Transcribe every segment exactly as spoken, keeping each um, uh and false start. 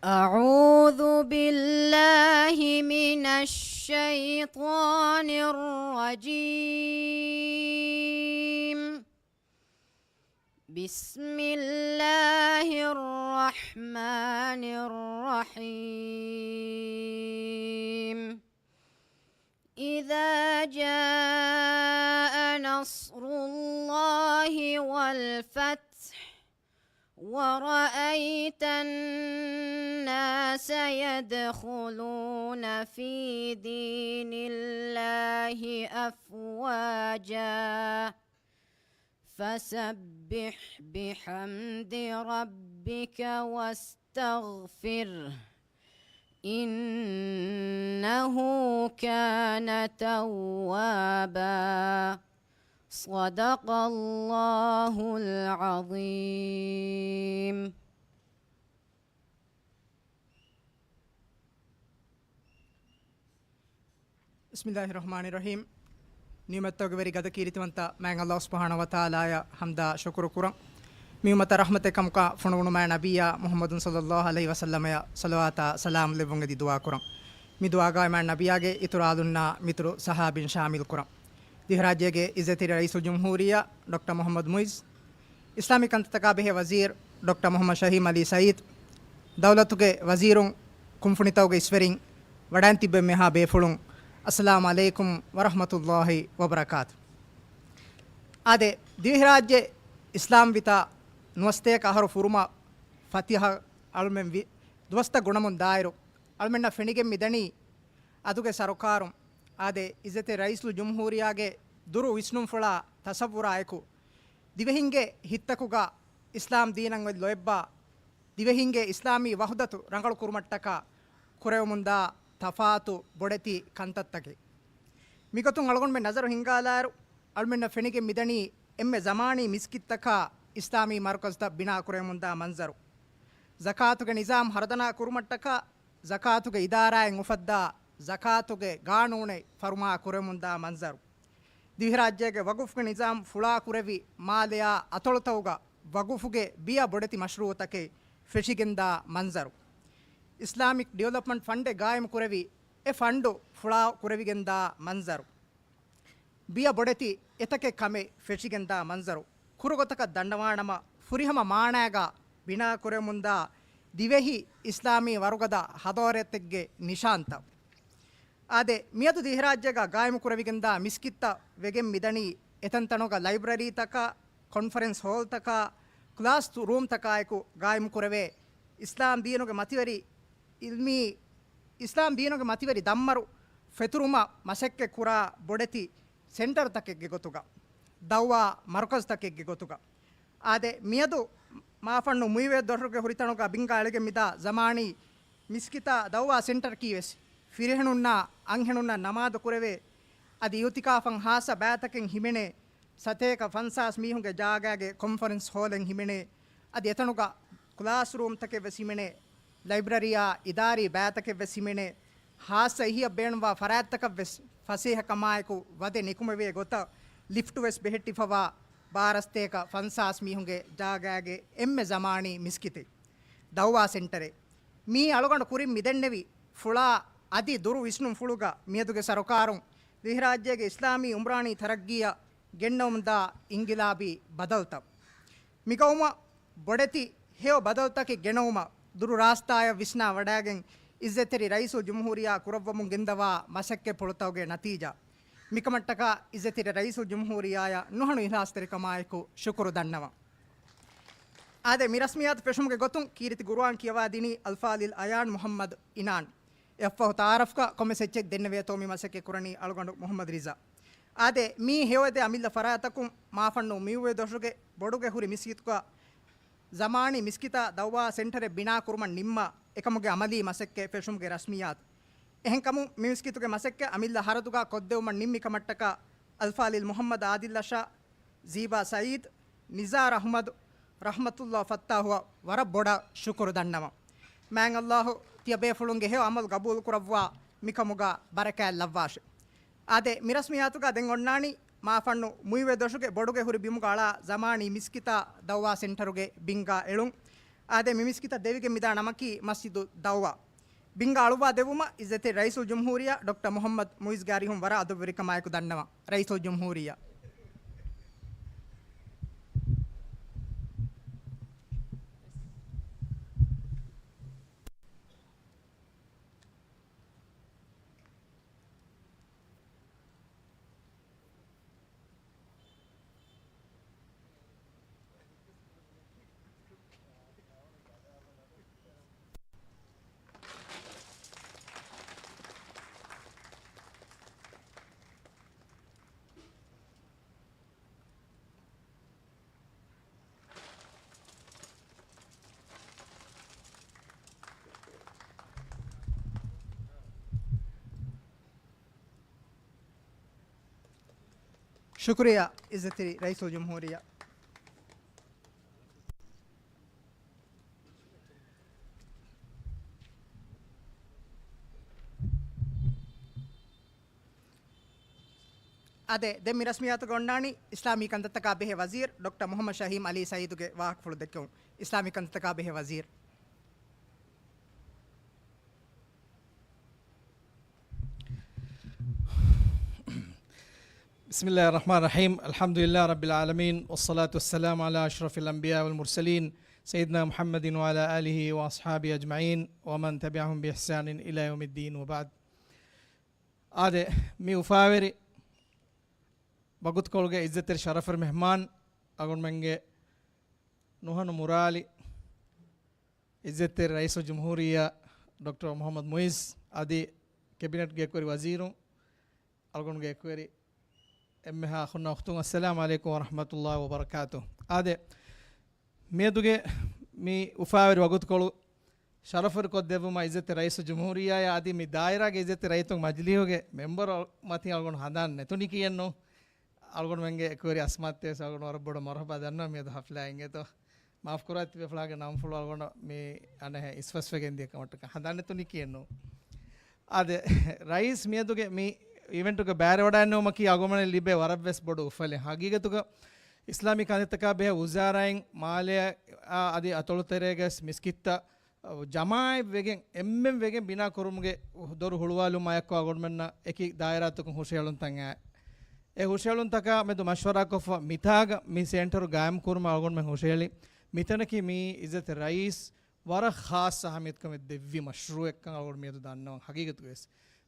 أعوذ بالله من الشيطان الرجيم. بسم الله الرحمن الرحيم. إذا جاء نصر الله والفتح ورأيت الناس يدخلون في دين الله أفواجا فسبح بحمد ربك واستغفره إنه كان توابا. صدق الله العظيم. ބިސްމިއްލާހި ރަޙްމާނި ރަޙީމް. ނިޢުމަތްތަކުގެ ވެރި ގަދަ ކީރިތިވަންތަ މާތް ﷲ ސުބްޙާނަހޫ ވަތަޢާލާއަށް ޙަމްދާ ޝުކުރު ކުރަން. މި އުއްމަތަށް ރަޙްމަތެއް ކަމުގަ ފޮނުވުނު މާތް ނަބިއްޔާ މުޙައްމަދު ޞައްލައްލާހު ޢަލައިހި ވަސައްލަމައަށް ޞަލަވާތާ ސަލާމް ލެއްވުން އެދި ދުޢާ ކުރަން. މި ދުޢާގައި މާތް ނަބިއްޔާގެ އިތުރު އާލުންނާ މިތުރު ޞަޙާބީން ޝާމިލް ކުރަން. ދިވެހިރާއްޖޭގެ އިއްޒަތްތެރި ރައީސުލްޖުމްހޫރިއްޔާ ޑޮކްޓަރ މުޙައްމަދު މުޢިއްޒު، އިސްލާމީ ކަންތައްތަކާ ބެހޭ ވަޒީރު ޑޮކްޓަރ މުޙައްމަދު ޝަހީމް ޢަލީ ސަޢީދު، ދައުލަތުގެ ވަޒީރުން، ކުންފުނިތަކުގެ އިސްވެރިން، ވަޑައިން ތިއްބެވި މިހާ ބޭފުޅުން، އައްސަލާމު ޢަލައިކުމް ވަރަޙްމަތުﷲި ވަބަރަކާތު. އާދެ، ދިވެހިރާއްޖެ އިސްލާމްވިތާ ނުވަސަތޭކަ އަހަރު ފުރުމަށް ފަތިހަ އަޅުމެން ވި-، ދުވަސްތައް ގުނަމުން ދާއިރު، އަޅުމެންނަށް ފެނިގެން މިދަނީ އަދުގެ ސަރުކާރުން އާދެ، އިއްޒަތްތެރި ރައީސުލްޖުމްހޫރިއްޔާގެ ދުރު ވިސްނުންފުޅާ ތަޞައްވުރާއެކު، ދިވެހިންގެ ހިތްތަކުގަ އިސްލާމް ދީނަށް އޮތް ލޯތްބާ، ދިވެހިންގެ އިސްލާމީ ވަޙުދަތު ރަނގަޅު ކުރުމަށްޓަކާ ކުރެވެމުންދާ ތަފާތު ބޮޑެތި ކަންތައްތަކެއް. މިގޮތުން އަޅުގަނޑުމެން ނަޒަރު ހިންގާލާއިރު، އަޅުމެންނަށް ފެނިގެން މިދަނީ އެންމެ ޒަމާނީ މިސްކިތްތަކާ އިސްލާމީ މަރުކަޒުތައް ބިނާ ކުރެވެމުންދާ މަންޒަރު. ޒަކާތުގެ ނިޒާމް ހަރުދަނާ ކުރުމަށްޓަކާ، ޒަކާތުގެ އިދާރާއިން އުފައްދާ ޒަކާތުގެ ގާނޫނެއް ފަރުމާ ކުރެވެމުންދާ މަންޒަރު. ދިވެހިރާއްޖޭގެ ވަގުފުގެ ނިޒާމް ފުޅާ ކުރެވި މާލެއާ އަތޮޅުތަކުގަ ވަގުފުގެ ބިޔަ ބޮޑެތި މަޝްރޫޢުތަކެއް ފެށިގެންދާ މަންޒަރު. އިސްލާމިކް ޑިވެލޮޕްމަންޓް ފަންޑެއް ގާއިމު ކުރެވި، އެ ފަންޑު ފުޅާ ކުރެވިގެންދާ މަންޒަރު. ބިޔަ ބޮޑެތި އެތަކެއް ކަމެއް ފެށިގެންދާ މަންޒަރު. ކުރުގޮތަކަށް ދަންނަވާނަމަ، ފުރިހަމަ މާނައިގަ ބިނާ ކުރެވެމުންދާ ދިވެހި އިސްލާމީ ވަރުގަދަ ޙަޟާރަތެއްގެ ނިޝާންތައް. އާދެ، މިއަދު ދިވެހިރާއްޖޭގަ ގާއިމު ކުރެވިގެންދާ މިސްކިތްތައް ވެގެން މިދަނީ، އެތަންތަނުގަ ލައިބްރަރީތަކާ، ކޮންފަރެންސް ހޯލްތަކާ، ކްލާސް ރޫމްތަކާއެކު ގާއިމު ކުރެވޭ، އިސްލާމް ދީނުގެ މަތިވެރި އިލްމީ، އިސްލާމް ދީނުގެ މަތިވެރި ދަންމަރު ފެތުރުމަށް މަސައްކަތް ކުރާ ބޮޑެތި ސެންޓަރތަކެއްގެ ގޮތުގަ، ދައުވާ މަރުކަޒުތަކެއްގެ ގޮތުގަ. އާދެ، މިއަދު މާފަންނު މުއިވެ ދޮށުގެ ހުރިތަނުގަ ބިންގާ އެޅިގެން މިދާ ޒަމާނީ މިސްކިތާ ދައުވާ ސެންޓަރަކީ ވެސް ފިރިހެނުންނާ އަންހެނުންނަށް ނަމާދު ކުރެވޭ، އަދި އިއުތިކާފަށް ހާއްސަ ބައިތަކެއް ހިމެނޭ، ސަތޭކަ ފަންސާސް މީހުންގެ ޖާގައިގެ ކޮންފަރެންސް ހޯލެއް ހިމެނޭ، އަދި އެތަނުގަ ކްލާސް ރޫމްތަކެއް ވެސް ހިމެނޭ، ލައިބްރަރީއާ އިދާރީ ބައިތަކެއް ވެސް ހިމެނޭ، ހާއްސަ އެހީއަށް ބޭނުންވާ ފަރާތްތަކަށް ވެސް ފަސޭހަކަމާއެކު ވަދެ ނިކުމެވޭ ގޮތަށް ލިފްޓް ވެސް ބެހެއްޓިފަވާ، ބާރަސަތޭކަ ފަންސާސް މީހުންގެ ޖާގައިގެ އެންމެ ޒަމާނީ މިސްކިތެއް، ދައުވާ ސެންޓަރެއް. މީ އަޅުގަނޑު ކުރިން މިދެންނެވި ފުޅާ އަދި ދުރު ވިސްނުންފުޅުގަ މިއަދުގެ ސަރުކާރުން ދިވެހިރާއްޖޭގެ އިސްލާމީ އުމްރާނީ ތަރައްގީއަށް ގެންނަވަމުންދާ އިންގިލާބީ ބަދަލުތައް. މިގައުމަށް ބޮޑެތި ހެޔޮ ބަދަލުތަކެއް ގެނައުމަށް ދުރު ރާސްތާއަށް ވިސްނާ ވަޑައިގެން އިއްޒަތްތެރި ރައީސުލްޖުމްހޫރިއްޔާ ކުރައްވަމުން ގެންދަވާ މަސައްކަތްޕުޅުތަކުގެ ނަތީޖާ. މިކަމަށްޓަކާ އިއްޒަތްތެރި ރައީސުލްޖުމްހޫރިއްޔާއަށް ނުހަނު އިހްލާސްތެރިކަމާއެކު ޝުކުރު ދަންނަވަން. އާދެ، މި ރަސްމިއްޔާތު ފެށުމުގެ ގޮތުން ކީރިތި ގުރުއާން ކިޔަވާދިނީ އަލްފާޟިލް އަޔާން މުޙައްމަދު އިނާން. އެއަށްފަހު ތަޢާރަފްގަ ކޮންމެސް އެއްޗެއް ދެންނެވޭތޯ މި މަސައްކަތް ކުރަނީ އަޅުގަނޑު މުޙައްމަދު ރިޒާ. އާދެ، މީ ހެޔޮއެދޭ އަމިއްލަ ފަރާތްތަކުން މާފަންނު މިއުވޭ ދޮށުގެ ބޮޑުގެ ހުރި މިސްކިތުގަ ޒަމާނީ މިސްކިތާ ދައުވާ ސެންޓަރެއް ބިނާ ކުރުމަށް ނިންމާ، އެކަމުގެ އަމަލީ މަސައްކަތް ފެށުމުގެ ރަސްމިއްޔާތު. އެހެންކަމުން މި މިސްކިތުގެ މަސައްކަތް އަމިއްލަ ހަރަދުގަ ކޮށްދެވުމަށް ނިންމި ކަމަށްޓަކާ އަލްފާޟިލް މުޙައްމަދު އާދިލް އަށާ، ޒީބާ ސަޢީދު، ނިޒާރު އަޙްމަދު، ރަޙްމަތުﷲ ފައްތާހުއަށް ވަރަށް ބޮޑަށް ޝުކުރު ދަންނަވަން. މާތް ﷲ ތިޔަބޭފުޅުންގެ ހެޔޮ އަމަލު ގަބޫލު ކުރައްވާ، މިކަމުގަ ބަރަކާތް ލައްވާށި. އާދެ، މި ރަސްމިއްޔާތުގަ ދެން އޮންނާނީ މާފަންނު މުއިވެ ދޮށުގެ ބޮޑުގެ ހުރި ބިމުގަ އަޅާ ޒަމާނީ މިސްކިތާ ދައުވާ ސެންޓަރުގެ ބިންގާ އެޅުން. އާދެ، މި މިސްކިތަށް ދެވިގެން މިދާ ނަމަކީ މަސްޖިދު ދައުވާ. ބިންގާ އަޅުއްވާ ދެއްވުމަށް އިއްޒަތްތެރި ރައީސުލް ޖުމްހޫރިއްޔާ ޑޮކްޓަރ މުޙައްމަދު މުޢިއްޒުގެ އަރިހުން ވަރަށް އަދަބުވެރިކަމާއެކު ދަންނަވަން. ރައީސުލް ޖުމްހޫރިއްޔާ. ޝުކުރިއްޔާ އިއްޒަތްތެރި ރައީސުލް ޖުމްހޫރިއްޔާ. އާދެ، ދެން މި ރަސްމިއްޔާތުގަ އޮންނާނީ އިސްލާމީ ކަންތައްތަކާ ބެހޭ ވަޒީރު ޑޮކްޓަރ މުޙައްމަދު ޝަހީމް ޢަލީ ސަޢީދުގެ ވާހަކަފުޅު ދެއްކެވުން. އިސްލާމީ ކަންތައްތަކާ ބެހޭ ވަޒީރު. بسم الله الرحمن الرحيم. الحمد لله رب العالمين، والصلاة والسلام على أشرف الأنبياء والمرسلين، سيدنا محمد وعلى آله وأصحابه أجمعين، ومن تبعهم بإحسان إلى يوم الدين، وبعد. އާދެ، މި އުފާވެރި ވަގުތުކޮޅުގެ އިއްޒަތްތެރި ޝަރަފުވެރި މެހްމާން، އަޅުގަނޑުމެންގެ ނުހަނު މުރާލި، އިއްޒަތްތެރި ރައީސުލް ޖުމްހޫރިއްޔާ ޑޮކްޓަރ މުޙައްމަދު މުޢިއްޒު އަދި ކެބިނެޓްގެ އެކުވެރި ވަޒީރުން، އަޅުގަނޑުގެ އެކުވެރި އެންމެހާ އަޚުންނާ އުޚްތުން، އައްސަލާމު ޢަލައިކުމް ވަރަޙްމަތުﷲ ވަބަރަކާތުހު. އާދެ، މިއަދުގެ މި އުފާވެރި ވަގުތުކޮޅު ޝަރަފުވެރިކޮށްދެއްވުމަށް އިއްޒަތްތެރި ރައީސުލް ޖުމްހޫރިއްޔާއާ އަދި މި ދާއިރާގެ އިއްޒަތްތެރި ރައްޔިތުން މަޖިލީހުގެ މެމްބަރު މަތިން އަޅުގަނޑު ހަނދާން ނެތުނީކީއެއްނު. އަޅުގަނޑުމެންގެ އެކުވެރި އަސްމާތެރޭސް އަޅުގަނޑު ވަރަށް ބޮޑަށް މަރުޙަބާ ދަންނަވަން މިއަދު ޙަފްލާއިން އެތޯ. މާފުކުރާތިބޭފުޅާގެ ނަންފުޅު އަޅުގަނޑަށް މި އަނެއްހެން އިސްފަސްވެގެން ދިޔަ ކަމަށްޓަކާ ހަނދާން ނެތުނީކީއެއްނު. އާދެ، ރައީސް މިއަދުގެ މި އިވެންޓުގެ ބައިވެރިވަޑައިންނެވުމަކީ އަޅުގަނޑުމެން ލިބޭ ވަރަށްވެސް ބޮޑު އުފަލެއް. ހަގީގަތުގަ އިސްލާމީ ކަންތައްތަކާ ބެހޭ ވުޒާރާއިން މާލެ އާ އަދި އަތޮޅުތެރޭގެ މިސްކިތްތައް ޖަމާއަތްވެގެން އެންމެން ވެގެން ބިނާ ކުރުމުގެ ދޮރު ހުޅުވާލުމާއެކު އަޅުގަނޑުމެންނަށް އެކި ދާއިރާތަކުން ހުށަހެޅުންތައް އައި. އެ ހުށަހެޅުންތަކާ މެދު މަޝްވަރާކޮށްފަ މިތާގަ މި ސެންޓަރު ގާއިމް ކުރުމަށް އަޅުގަނޑުމެން ހުށަހެޅި. މިތަނަކީ މީ އިއްޒަތްތެރި ރައީސް ވަރަށް ޚާއްޞަ އަހައްމިޔަތުކަމެއް ދެއްވި މަޝްރޫއެއްކަން އަޅުގަނޑު މިއަދު ދަންނަވަން. ހަގީގަތުގަވެސް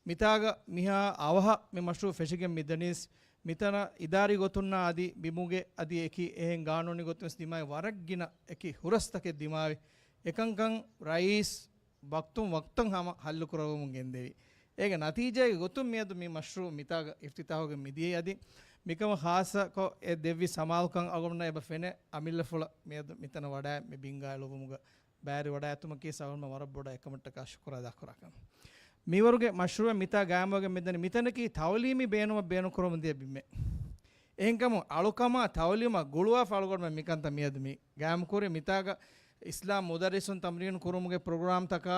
މިތާގަ މިހާ އަވަހަށް މި މަޝްރޫއު ފެށިގެން މިދަނީސް މިތަނަށް އިދާރީ ގޮތުންނާ އަދި ބިމުގެ އަދި އެކި އެހެން ގާނޫނީ ގޮތުން ވެސް ދިމާވި ވަރަށް ގިނަ އެކި ހުރަސްތަކެއް ދިމާވި. އެކަންކަން ރައީސް ވަގުތުން ވަގުތަށް ހަމަ ހައްލު ކުރައްވަމުން ގެންދެވި. އޭގެ ނަތީޖާގެ ގޮތުން މިއަދު މި މަޝްރޫއު މިތާގަ އިފްތިތާޙުވެގެން މިދިޔައީ. އަދި މިކަމަށް ޚާއްޞަކޮށް އެ ދެއްވި ސަމާލުކަން އަޅުގަނޑުމެންނަށް އެބަ ފެނޭ އަމިއްލަފުޅަށް މިއަދު މިތަނަށް ވަޑައި މި ބިންގާ އެޅުއްވުމުގަ ބައިވެރިވަޑައިގަތުމަކީ އަޅުގަނޑުމެން ވަރަށް ބޮޑަށް އެކަމަށްޓަކާ ޝުކުރު އަދާކުރާކަން. މިވަރުގެ މަޝްރޫއެއް މިތާ ގާއިމުވެގެން މިދަނީ މިތަނަކީ ތަޢުލީމީ ބޭނުމަށް ބޭނުންކުރަމުންދިޔަ ބިމެއް. އެހެންކަމުން އަޅުކަމާ ތަޢުލީމާ ގުޅުވާފަ އަޅުގަނޑުމެން މިކަންތައް މިއަދު މި ގާއިމުކުރި. މިތާގަ އިސްލާމް މުދައްރިސުން ތަމްރީނު ކުރުމުގެ ޕްރޮގްރާމްތަކާ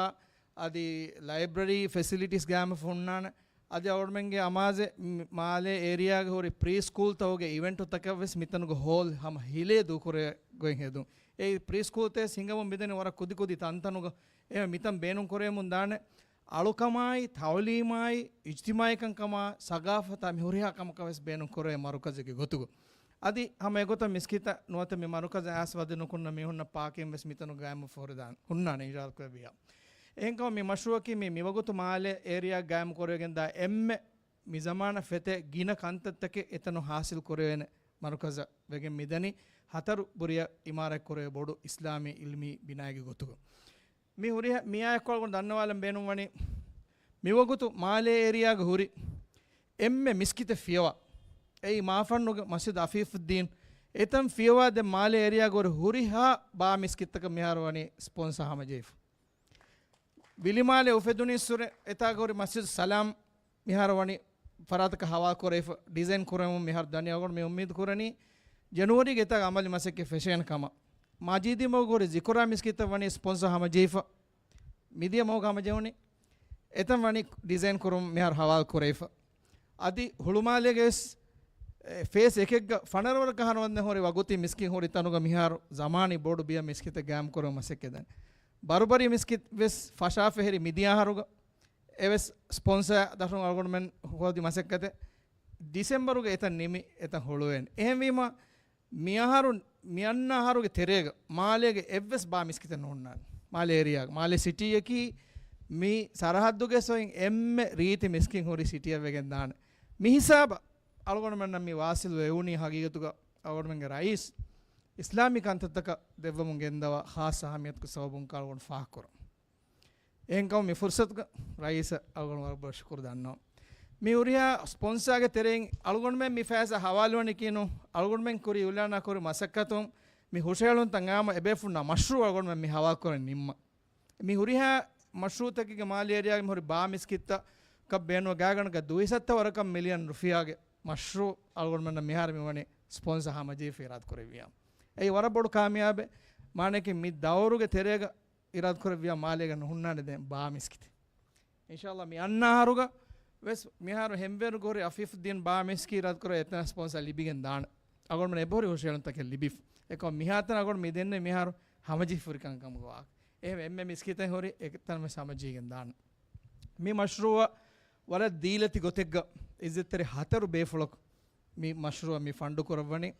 އަދި ލައިބްރަރީ ފެސިލިޓީސް ގާއިމުވެފަ ހުންނާނެ. އަދި އަޅުގަނޑުމެންގެ އަމާޒެއް މާލޭ އޭރިއާގެ ހުރި ޕްރީ ސްކޫލްތަކުގެ އިވެންޓުތަކަށް ވެސް މިތަނުގެ ހޯލް ހަމަ ހިލޭ ދޫކުރެ ގޮތް ހެދުން. އެ ޕްރީ ސްކޫލްތައް ހިނގަމުން މިދަނީ ވަރަށް ކުދި ކުދި ތަންތަނުގަ. އެ މިތަން ބޭނުން ކުރެވެމުން ދާނެ. އަޅުކަމާއި، ތަޢުލީމާއި، އިޖްތިމާޢީ ކަންކަމާ، ސަގާފަތާ މި ހުރިހާ ކަމަކަށް ވެސް ބޭނުން ކުރެވޭ މަރުކަޒެއްގެ ގޮތުގަ. އަދި ހަމަ އެގޮތަށް މިސްކިތަށް ނުވަތަ މި މަރުކަޒަށް އައިސް ވަދެ ނުކުންނަ މީހުންނަށް ޕާކިން ވެސް މިތަނު ގާއިމު ފޯރިދާން ހުންނާނެ އިންޝާއަﷲ ކުރެއްވިޔާ. އެހެންކަމުން މި މަޝްރޫއަކީ މި މިވަގުތު މާލެ އޭރިއާ ގާއިމު ކުރެވިގެންދާ އެންމެ މި ޒަމާނަށް ފެތޭ ގިނަ ކަންތައްތަކެއް އެތަނުން ހާސިލް ކުރެވޭނެ މަރުކަޒަށް ވެގެން މިދަނީ ހަތަރު ބުރިއަށް އިމާރާތް ކުރެވޭ ބޮޑު އިސްލާމީ އިލްމީ ބިނާއެއްގެ ގޮތުގަ. މި ހުރިހާ މިއާއެކު އަޅުގަނޑު ދަންނަވާލަން ބޭނުންވަނީ، މިވަގުތު މާލޭ އޭރިއާގަ ހުރި އެންމެ މިސްކިތެއް ފިޔަވާ، އެއީ މާފަންނުގެ މަސްޖިދު އަފީފުއްދީން. އެތަން ފިޔަވާ ދެން މާލޭ އޭރިއާގަ ހުރި ހުރިހާ ބާ މިސްކިތްތަކަށް މިހާރު ވަނީ ސްޕޮންސާ ހަމަޖެހިފަ. ވިލިމާލެ އުފެދުނީއްސުރެ އެތާގަ ހުރި މަސްޖިދު ސަލާމް މިހާރު ވަނީ ފަރާތަކަށް ހަވާލު ކުރެވިފަ، ޑިޒައިން ކުރެވެމުން މިހާރު ދަނީ. އަޅުގަނޑު މި އުއްމީދު ކުރަނީ ޖެނުއަރީގެ އެތާގަ އަމަލީ މަސައްކަތް ފެށޭނެ ކަމަށް. މަޖީދީ މަގުގަ ހުރި ޒިކުރާ މިސްކިތަށް ވަނީ ސްޕޮންސާ ހަމަޖެހިފަ، މިދިޔަ މަހުގަ ހަމަޖެހުނީ. އެތަން ވަނީ ޑިޒައިން ކުރުމުން މިހާރު ހަވާލު ކުރެވިފަ. އަދި ހުޅުމާލޭގެ ވެސް އެ، ފޭސް އެކެއްގަ ފަނަރަ ވަރަކަށް ހަނދާން ހުރި ވަގުތީ މިސްކިތް ހުރި ތަނުގަ މިހާރު ޒަމާނީ ބޮޑު ބިޔަ މިސްކިތެއް ގާއިމް ކުރުމަށް މަސައްކަތް ދަނީ. ބަރުބަރީ މިސްކިތް ވެސް ފަށާފަ ހެރި މިދިޔަ އަހަރުގަ އެވެސް ސްޕޮންސާ ދަށުން އަޅުގަނޑުމެން ހޯދި މަސައްކަތެއް. ޑިސެމްބަރުގެ އެތަން ނިމި އެތަން ހުޅުވޭނެ. އެހެންވީމަ މި އަހަރު، މި އަންނަ އަހަރުގެ ތެރޭގަ މާލޭގެ އެއްވެސް ބާ މިސްކިތެއް ނޯންނާނެ. މާލޭ އޭރިއާގަ، މާލޭ ސިޓީއަކީ މި ސަރަހައްދުގެ ސޮއިން އެންމެ ރީތި މިސްކިތް ހުރި ސިޓީއަށް ވެގެން ދާނެ. މި ހިސާބަށް އަޅުގަނޑުމެންނަށް މި ވާސިލު ވެވުނީ ހަގީގަތުގަ އަޅުގަނޑުމެންގެ ރައީސް އިސްލާމީ ކަންތައްތަކަށް ދެއްވަމުން ގެންދަވާ ޚާއްޞަ އަހައްމިޔަތުގެ ސަބަބުން އަޅުގަނޑު ފާހަގަކުރަން. އެހެންކަމުން މި ފުރުސަތުގަ ރައީސަށް އަޅުގަނޑު ވަރަށް ބޮޑަށް ޝުކުރު ދަންނަވަން. މި ހުރިހާ ސްޕޮންސާގެ ތެރެއިން އަޅުގަނޑުމެން މި ފައިސާ ހަވާލުވަނީކީ ނޫން، އަޅުގަނޑުމެން ކުރި އިއުލާނާ ކުރި މަސައްކަތުން މި ހުށަހެޅުންތައް އާއްމު އެބޭފުޅުންނާ މަޝްރޫއު އަޅުގަނޑުމެން މި ހަވާލުކުރަން ނިންމަން. މި ހުރިހާ މަޝްރޫއުތަކެއްގެ މާލޭ އޭރިއާގެ މި ހުރި ބާ މިސްކިތްތަކަށް ބޭނުންވާ ގާތްގަނޑަކަށް ދުއިސައްތަ ވަރަކަށް މިލިއަން ރުފިޔާގެ މަޝްރޫއު އަޅުގަނޑުމެންނަށް މިހާރު މިވަނީ ސްޕޮންސާ ހަމަޖެހިފަ އިރާދަކުރެއްވިޔާ. އެއީ ވަރަށް ބޮޑު ކާމިޔާބެއް. މާނައަކީ މި ދައުރުގެ ތެރޭގަ އިރާދަކުރެއްވިޔާ މާލޭގަ ނުހުންނާނެ ދެން ބާ މިސްކިތެއް. އިންޝާﷲ މި އަންނަ އަހަރުގަ ވެސް މިހާރު ހެންވޭރުގަ ހުރި އަފީފުއްދީން ބާ މިސްކިތް އިރާދަކުރެއްވިޔާ އެތަނަށް ސްޕޮންސާ ލިބިގެން ދާނެ. އަޅުގަނޑުމެން އެބަހުރި ހުށަހެޅުންތަކެއް ލިބިފަ. އެކަމަކު މިހާތަނަށް އަޅުގަނޑު މި ދެންނެވި މިހާރު ހަމަޖެހިފަ ހުރި ކަންކަމުގެ ވާހަކަ. އެހެންވެ އެންމެ މިސްކިތެއް ހުރި އެތަނަށް ވެސް ހަމަޖެހިގެން ދާނެ. މި މަޝްރޫއަށް ވަރަށް ދީލަތި ގޮތެއްގަ އިއްޒަތްތެރި ހަތަރު ބޭފުޅަކު މި މަޝްރޫއަށް މި ފަންޑު ކުރައްވަނީ.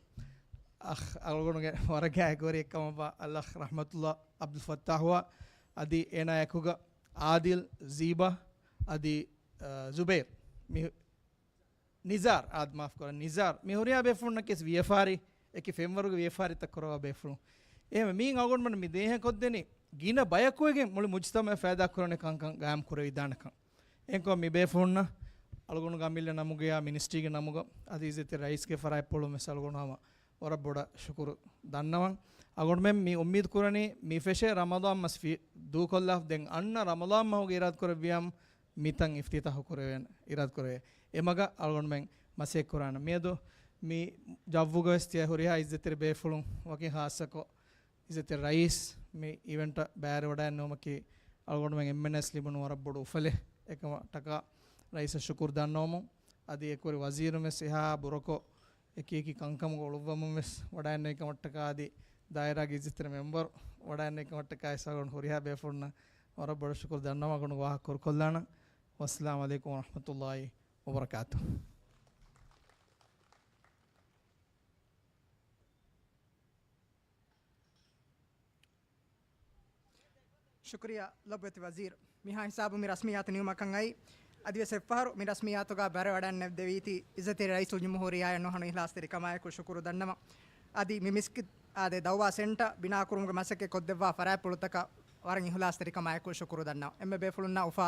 އަޚް އަޅުގަނޑުގެ ވަރަށް ގާތްގައި ކުރި އެއްކަމަށްވާ އަލްއަޚް ރަޙްމަތުﷲ ޢަބްދުލް ފައްތާޙުއާ އަދި އޭނާ އެކުގަ ޢާދިލް، ޒީބާ އަދި، އަ، ޒުބައިރް މި ނިޒާރް، އާދެ، މާފު ކުރަން، ނިޒާރް. މި ހުރިހާ ބޭފުޅުންނަކީ ވިޔަފާރި، އެކި ފެންވަރުގެ ވިޔަފާރިތައް ކުރައްވާ ބޭފުޅުން. އެހެންވެ، މީން އަޅުގަނޑުމެން މި ދޭހަ ކޮށްދެނީ ގިނަ ބަޔަކުވެގެން މުޅި މުޖުތަމަޢަށް ފައިދާ ކުރަނި ކަންކަން ގާއިމް ކުރެވިދާނެކަން. އެހެންކޮށް މި ބޭފުޅުންނަށް އަޅުގަނޑުގެ އަމިއްލަ ނަމުގަޔާ މިނިސްޓްރީގެ ނަމުގަ އަދި އިއްޒަތްތެރި ރައީސްގެ ފަރާތްޕުޅުން ވެސް އަޅުގަނޑު ހަމަ ވަރަށް ބޮޑަށް ޝުކުރު ދަންނަވަން. އަޅުގަނޑުމެން މި އުއްމީދު ކުރަނީ މި ފެށޭ ރަމަޟާން މަސް ފި-، ދޫކޮށްލާފަ ދެން އަންނަ ރަމަޟާން މަހުގެ އިރާދަ ކުރެއްވިޔާމު މިތަން އިފްތިތާޙު ކުރެވޭނެ، އިރާދަ ކުރެވޭ. އެމަގަށް އަޅުގަނޑުމެން މަސައްކަތް ކުރާނަން. މިއަދު މި ޖައްވުގަ ވެސް ތިޔަ ހުރިހާ އިއްޒަތްތެރި ބޭފުޅުން ވަކިން ޚާއްޞަކޮށް އިއްޒަތްތެރި ރައީސް މި އިވެންޓަށް ބައިވެރިވަޑައިގަންނަވުމަކީ އަޅުގަނޑުމެން އެންމެންނަށް ލިބުނު ވަރަށް ބޮޑު އުފަލެއް. އެކަމަށްޓަކާ ރައީސަށް ޝުކުރު ދަންނަވަމުން އަދި އެކުވެރި ވަޒީރުން ވެސް އެހާ ބުރަކޮށް އެކި އެކި ކަންކަމުގަ އުޅުއްވަމުން ވެސް ވަޑައިގެންނެވި ކަމަށްޓަކާ އަދި ދާއިރާގެ އިއްޒަތްތެރި މެމްބަރު ވަޑައިގެންނެވި ކަމަށްޓަކާ އަޅުގަނޑު ހުރިހާ ބޭފުޅުންނަށް ވަރަށް ބޮޑަށް ޝުކުރު ދަންނަވަން. އަޅުގަނޑު ވާހަކަ ކުރުކޮށްލާނަން. ވައްސަލާމު ޢަލައިކުމް ވަރަޙްމަތުﷲ ވަބަރަކާތުހު. ޝުކުރިއްޔާ ލޮބުވެތި ވަޒީރު. މިހާ ހިސާބުން މި ރަސްމިއްޔާތު ނިމުމަކަށް އައީ. އަދިވެސް އެއްފަހަރު މި ރަސްމިއްޔާތުގަ ބައިވެރިވަޑައިގެންނެވިދެވީތީ އިއްޒަތްތެރި ރައީސުލްޖުމްހޫރިއްޔާއަށް ނުހަނު އިޚްލާޞްތެރިކަމާއެކު ޝުކުރު ދަންނަވަން. އަދި މި މިސްކިތް އާދެ ދައުވާ ސެންޓަރ ބިނާކުރުމުގެ މަސައްކަތް ކޮށްދެއްވާ ފަރާތްޕުޅުތަކަށް ވަރަށް އިޚްލާޞްތެރިކަމާއެކު ޝުކުރު ދަންނަވަން. އެންމެ ބޭފުޅުންނަށް އުފާ